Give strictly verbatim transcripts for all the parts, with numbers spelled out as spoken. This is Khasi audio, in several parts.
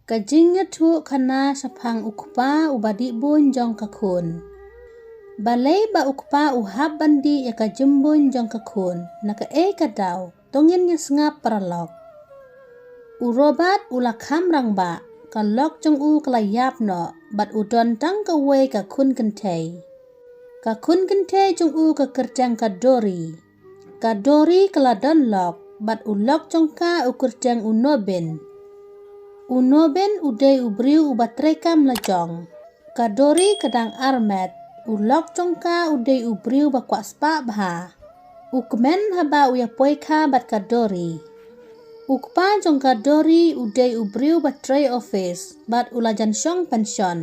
Ka jingïathuhkhana shaphang u kpa uba dih buiñ jong ka khun. Balei ba u kpa u hap ban dih ïa ka jingbuiñ jong ka khun, na kaei ka daw? To ngin ïa sngap paralok. U Robert u la kham rangbah, ka lok jong u ka la ïap noh, bad u don tang kawei ka khun kynthei. Ka khun kynthei jong u ka kyrteng ka Dori. Ka Dori ka la don lok, bad u lok jong ka u kyrteng u Nobin. U Nobin u dei u briew uba treikam lajong. Ka Dori ka dang armet, u lok jong ka u dei u briew ba kwah spah bha. U kmen haba u ïa poi kha bad ka Dori. U kpa jong ka Dori u dei u briew ba trei office, bad u la jan shong pension.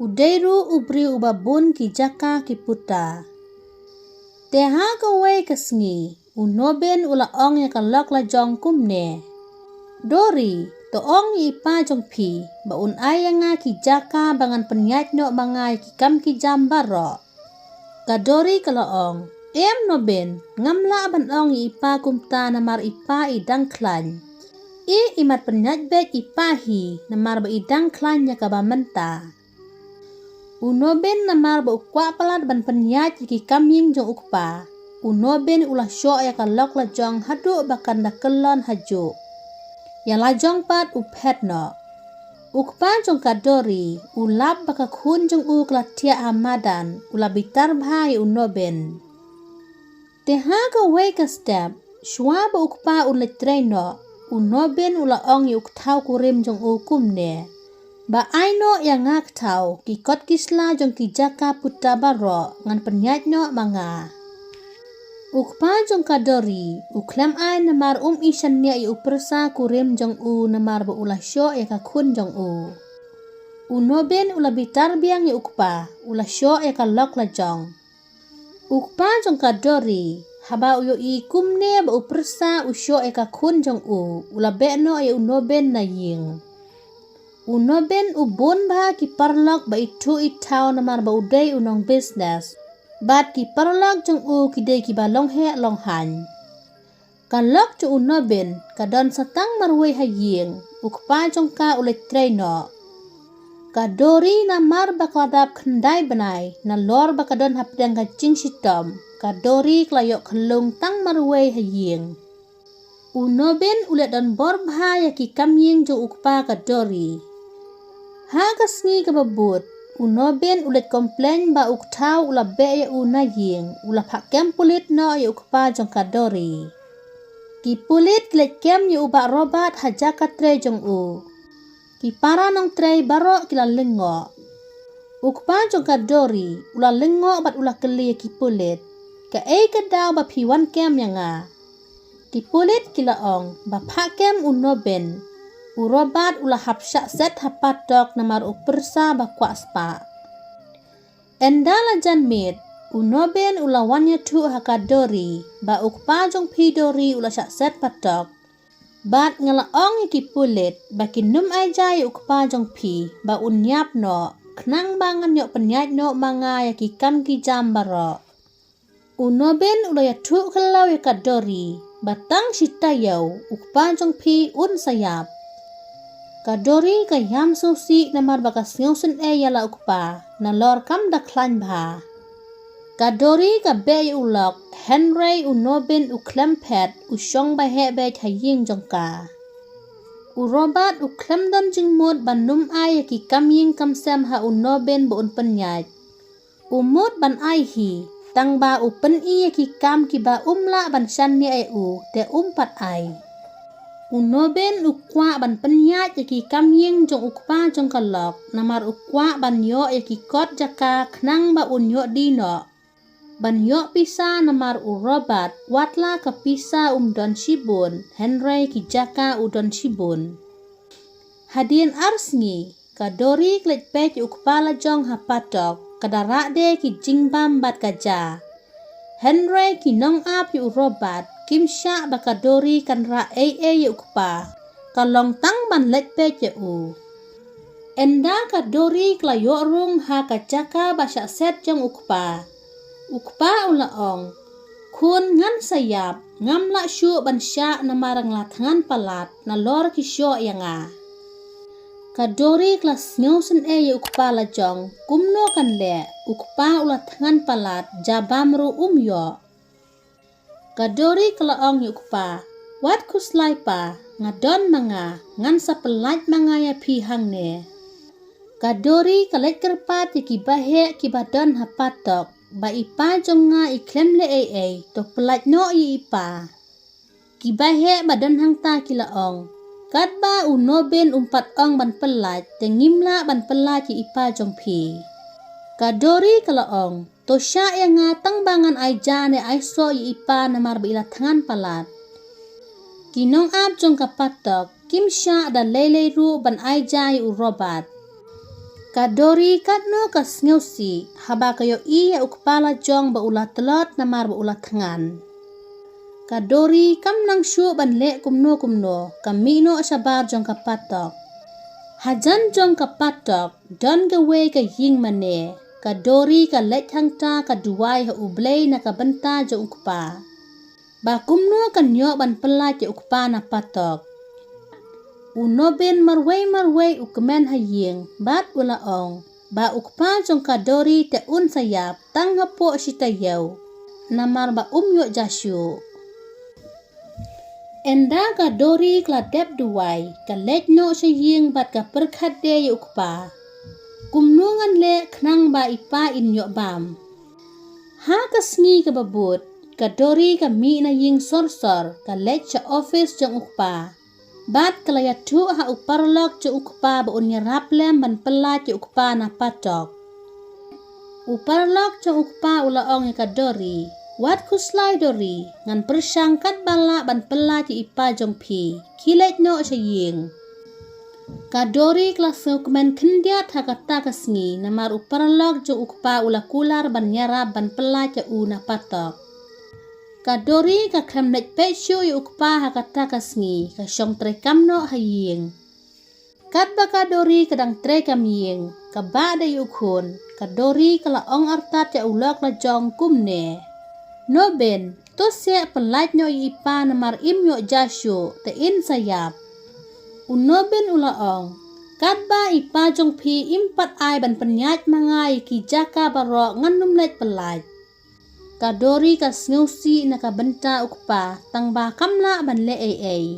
U dei ruh u briew uba bun ki jaka ki puta. Te ha kawei ka sngi, u Nobin u la ong ïa ka lok lajong kumne. Dori, to ong ïa i pa jong phi, ba un ai ïa nga ki jaka ba ngan pynïaid noh ma nga ïa ki kam ki jam baroh. Ka Dori ka la ong, em Nobin, ngam lah ban ong ïa i pa kumta namar i pa i dang khlaiñ. I, i mat pynïaid beit i pa hi, namar ba i dang khlaiñ ïa kaba mynta. U Nobin namar ba u kwah palat ban pynïaid ïa ki kam ïing jong u kpa. U Nobin u la shoh ïa ka lok lajong haduh ba kan da kyllon hajuh. Ïa lajong pat u phet noh. U kpa jong ka Dori, u lap ba ka khun jong u ka la thiah ha madan, u la bitar bha ïa u Nobin. Te ha kawei ka step, shuwa ba u kpa u leit trei noh, u Nobin u la ong ïa u kthaw kurim jong u kumne. Ba ai noh ïa nga kthaw, ki kot ki sla jong ki jaka puta baroh, ngan pynïaid noh ma nga. U kpa jong ka Dori, u khlem ai namar um i shaniah ïa u pyrsa kurim jong u namar ba u la shoh ïa ka khun jong u. U Nobin u la bitar biang ïa u kpa, u la shoh ïa ka lok lajong. U kpa jong ka Dori, haba u ïohi kumne ba u pyrsa u shoh ïa ka khun jong u, u la beh noh ïa u Nobin na ïing. U Nobin u bun bha ki paralok ba ithuh ithaw namar ba u dei u nong business. Bad ki paralok jong u ki dei kiba long heh long haiñ. Ka lok jong u Nobin, ka don sa tang marwei ha ïing, u kpa jong ka u leit trei noh. Ka Dori namar ba ka la dap khyndai bnai, nalor ba ka don hapdeng ka jingshitom, ka Dori ka la ïoh khyllung tang marwei ha ïing. U Nobin u leit don bor bha ïa ki kam ïing jong u kpa ka Dori. Ha ka sngi kaba bud, u Nobin u leit complain ba u kthaw u la beh ïa u na ïing, u la phah kem pulit noh ïa u kpa jong ka Dori. Ki pulit ki leit kem ïa u Bah Robert ha jaka trei jong u. Ki para nongtrei baroh ki la lyngngoh. U kpa jong ka Dori, u la lyngngoh bad u la kylli ïa ki pulit. Kaei ka daw ba phi wan kem ïa nga? Ki pulit ki la ong, ba phah kem u Nobin. U Robert u la hap shah set ha patok namar u pyrsa ba kwah spah. Ynda la jan miet, u Nobin u la wan ïathuh ha ka Dori, ba u kpa jong phi Dori u la shah set patok. Bad nga la ong ïa ki pulit, ba kin ym ai ja ïa u kpa jong phi, ba un ïap noh, khnang ba ngan ïoh pynïaid noh ma nga ïa ki kam ki jam baroh. U Nobin u la ïathuh khlaw ïa ka Dori, ba tang shi taïew, u kpa jong phi un sa ïap. Ka Dori ka ïam sngewsih namar ba ka sngewsynei ïa la u kpa, nalor kam da khlaiñ bha. Ka Dori ka beh ïa u lok, hynrei u Nobin u khlem phet, u shong ba heh beit ha ïing jong ka. U Robert u khlem don jingmut ban ym ai ïa ki kam ïing kam sem ha u Nobin ba un pynïaid. U mut ban ai hi, tang ba u pyni ïa ki kam kiba um lah ban shaniah ïa u, te um pat ai. U Nobin u kwah ban pynïaid ïa ki kam ïing jong u kpa jong ka lok, namar u kwah ban ïoh ïa ki kot jaka khnang ba un ïoh die noh. Ban ïoh pisa namar u Robert, wat la ka pisa um don shibun, hynrei ki jaka u don shibun. Hadien ar sngi, ka Dori ka leit peit ïa u kpa lajong ha patok, ka da rah de ki jingbam bad ka ja. Hynrei ki nong-ap ïa u Robert, kim shah ba ka Dori kan rah ei ei ïa u kpa. Ka long tang ban leit peit ïa u. Ynda ka Dori ka la ïoh rung ha ka jaka ba shah set jong u kpa. U kpa u la ong, khun ngan sa ïap, ngam lah shuh ban shah namar nga la thngan palat, nalor ki shoh ïa nga. Ka Dori ka la sngew sngewsih ïa u kpa la jong, kumno kan leh, u kpa u la thngan palat, jabam ruh um ïoh. Ka Dori ka la ong ïa u kpa, wat khuslai pa, nga don ma nga, ngan sa pyllait ma nga ïa phi hangne. Ka Dori ka leit kyrpad ïa ki baheh ki ba don ha patok, ba i pa jong nga i khlem leh ei ei, to pyllait noh ïa i pa. Ki baheh ba don hangta ki la ong, katba u Nobin um pat ong ban pyllait, te ngim lah ban pyllait ïa i pa jong phi. Ka Dori ka la ong, to shah ïa nga tang ba ngan ai ja ne ai soh ïa i pa namar ba i la thngan palat. Ki nongap jong ka patok, kim shah da lei lei ruh ban ai ja ïa u Robert. Ka Dori katno ka sngewsih, haba ka ïohi ïa u kpa la jong ba u la tlot namar ba u la thngan. Ka Dori kam nang shuh ban leh kumno kumno, ka mih noh shabar jong ka patok. Hajan jong ka patok, don kawei ka ïing mane, ka Dori ka leit hangta ka duwai ha u Blei na ka bynta jong u kpa. Ba kumno kan ïoh ban pyllait ïa u kpa na patok. U Nobin marwei marwei u kmen ha ïing, bad u la ong, ba u kpa jong ka Dori te un sa ïap, tang hapoh shi taïew. Namar ba um ïoh ja shuh. Ynda ka Dori ka la dep duwai, ka leit noh sha ïing bad ka pyrkhat de ïa u kpa. Kumno ngan leh khnang ba i pa in ïoh bam. Ha ka sngi kaba bud, ka Dori ka mih na ïing sor sor, ka leit sha office jong u kpa. Bad ka la ïathuh ha u paralok jong u kpa ba un ïarap lem ban pyllait ïa u kpa na patok. U paralok jong u kpa u la ong ïa ka Dori, wat khuslai Dori, ngan pyrshang katba lah ban pyllait ïa i pa jong phi, khie leit noh sha ïing. Ka Dori ka la sngewkmen khyndiat ha kata ka sngi, namar u paralok jong u kpa u la kular ban ïarap ban pyllait ïa u na patok. Ka Dori ka khlem leit peit shuh ïa u kpa ha kata ka sngi, ka shong treikam noh ha ïing. Katba ka Dori ka dang treikam ïing, ka bah da ïa u khun, ka Dori ka la ong artat ïa u lok la jong kumne. Nobin, to seh pyllait noh ïa i pa namar im ïoh ja shuh, te in sa ïap. U Nobin u la ong, katba i pa jong phi im pat ai ban pynïaid ma nga ïa ki jaka baroh ngan ym leit pyllait. Ka Dori ka sngewsih na ka bynta u kpa, tang ba kam lah ban leh ei ei.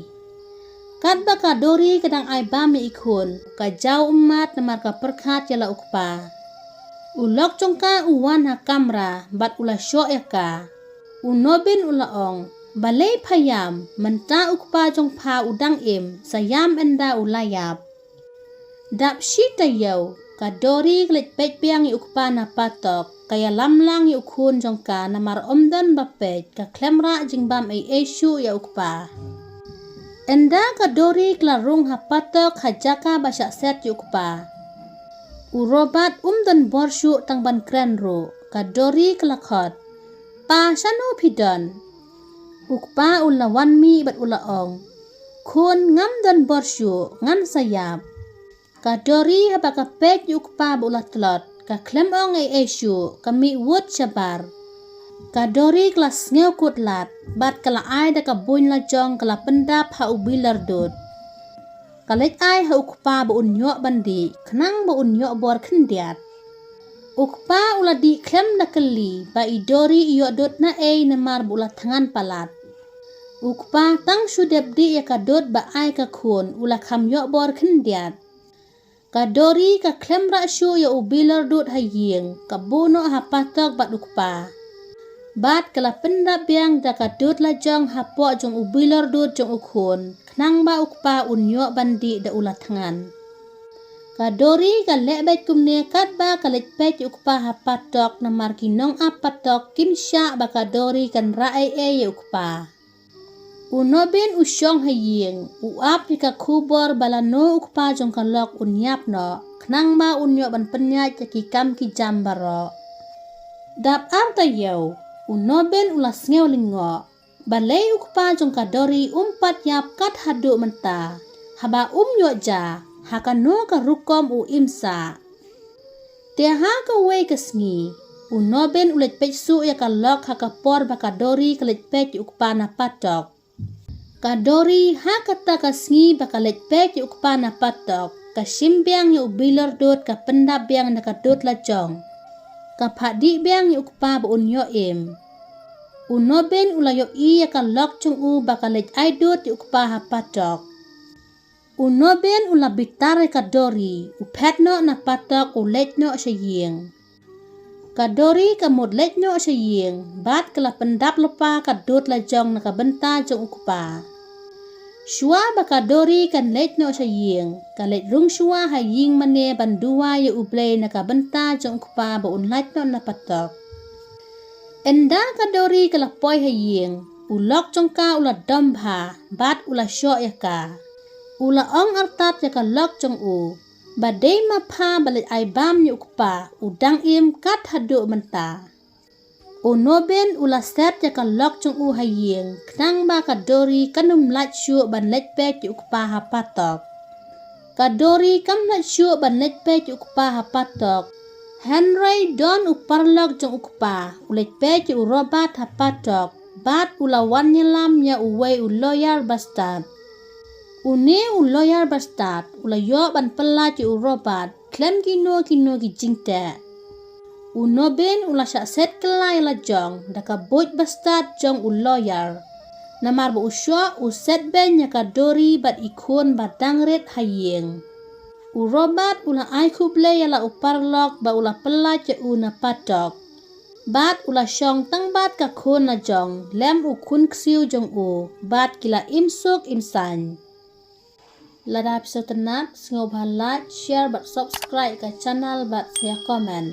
Katba ka Dori ka dang ai bam ïa i khun, ka jaw ummat namar ka pyrkhat ïa la u kpa. U lok jong ka u wan ha kamra, bad u la shoh ïa ka. U Nobin u la ong, balei pha ïam, mynta u kpa jong pha u dang im, sa ïam ynda u la ïap. Dap shi taïew, ka Dori ka leit peit biang ïa u kpa na patok, ka ïalam lang ïa u khun jong ka namar ym don ba peit, ka khlem rah jingbam ei ei shuh ïa u kpa. Ynda ka Dori ka la rung ha patok ha jaka ba shah set ïa u kpa. U Robert um don bor shuh tang ban kren ruh, ka Dori ka la khot. Pa, shano phi don? U kpa u la wan mih bad u la ong, khun, ngam don bor shuh, ngan sa ïap. Ka Dori haba ka peit ïa u kpa ba u la tlot, ka khlem ong ei ei shuh, ka mih wut shabar. Ka Dori ka la sngew kut lad, bad ka la ai da ka buiñ la jong ka la pyndap ha u bilor dud. Ka leit ai ha u kpa ba un ïoh ban dih, khnang ba un ïoh bor khyndiat. U kpa u la dih khlem da kylli, ba i Dori i ïoh dud na ei namar ba u la thngan palat. U kpa tang shu dep dih ïa ka dud ba ai ka khun, u la kham ïoh bor khyndiat. Ka Dori ka khlem rah shuh ïa u bilor dud ha ïing, ka buh noh ha patok bad u kpa. Bad ka la pyndap biang da ka dud la jong hapoh jong u bilor dud jong u khun, khnang ba u kpa un ïoh ban dih da u la thngan. Ka Dori ka leh beit kumne katba ka leit peit ïa u kpa ha patok namar ki nongap patok kim shah ba ka Dori kan rah ei ei ïa u kpa. U Nobin u shong ha ïing, u ap ïa ka khubor ba lano u kpa jong ka lok un ïap noh, khnang ba un ïoh ban pynïaid ïa ki kam ki jam baroh. Dap ar taïew, u Nobin u la sngew lyngngoh. Balei u kpa jong ka Dori um pat ïap kat haduh mynta, haba um ïoh ja, ha kano ka rukom u im sah. Te ha kawei ka sngi, u Nobin u leit peit shuh ïa ka lok ha ka por ba ka Dori ka leit peit ïa u kpa na patok. Ka Dori ha kata ka sngi ba ka leit peit ïa u kpa na patok, Ka shim biang ïa u bilor dud, ka pyndap biang na ka dud la jong. Ka phah dih biang ïa u kpa ba un ïoh im. U Nobin u la ïohi ïa ka lok jong u ba ka leit ai dud ïa u kpa ha patok. U Nobin u la bitar ïa ka Dori, u phet noh na patok, u leit noh sha ïing. Ka Dori ka mut leit noh sha ïing, bad ka la pyndap lypa ka dud la jong na ka bynta jong u kpa. Shuwa ba ka Dori kan leit noh sha ïing, ka leit rung shuwa ha ïing mane ban duwai ïa u Blei na ka bynta jong u kpa ba un lait noh na patok. Ynda ka Dori ka la poi ha ïing, u lok jong ka u la dom bha, bad u la shoh ïa ka. U la ong artat ïa ka lok jong u, ba dei ma pha ba leit ai bam ïa u kpa, u dang im kat haduh mynta. U Nobin u la set ïa ka lok jong u ha ïing, khnang ba ka Dori kan ym lait shuh ban leit peit ïa u kpa ha patok. Ka Dori kam lait shuh ban leit peit ïa u kpa ha patok. Hynrei don u paralok jong u kpa, u leit peit ïa u Robert ha patok, bad u la wan ïalam ïa uwei u lawyer bastad. Une u lawyer bastad, u la ïoh ban pyllait ïa u Robert, khlem kino kino ki jingteh. U Nobin u la shah set kylla ïa la jong, da ka buit bastad jong u lawyer. Namar ba u shoh, u set beiñ ïa ka Dori bad i khun ba dang rit ha ïing. U Robert u la ai khublei ïa la u paralok ba u la pyllait ïa u na patok. Bad u la shong tang bad ka khun la jong, lem u khun ksiew jong u, bad ki la im suk im saiñ. Lada phi sngewtynnat, sngewbha like, share bad subscribe ka channel bad share comment.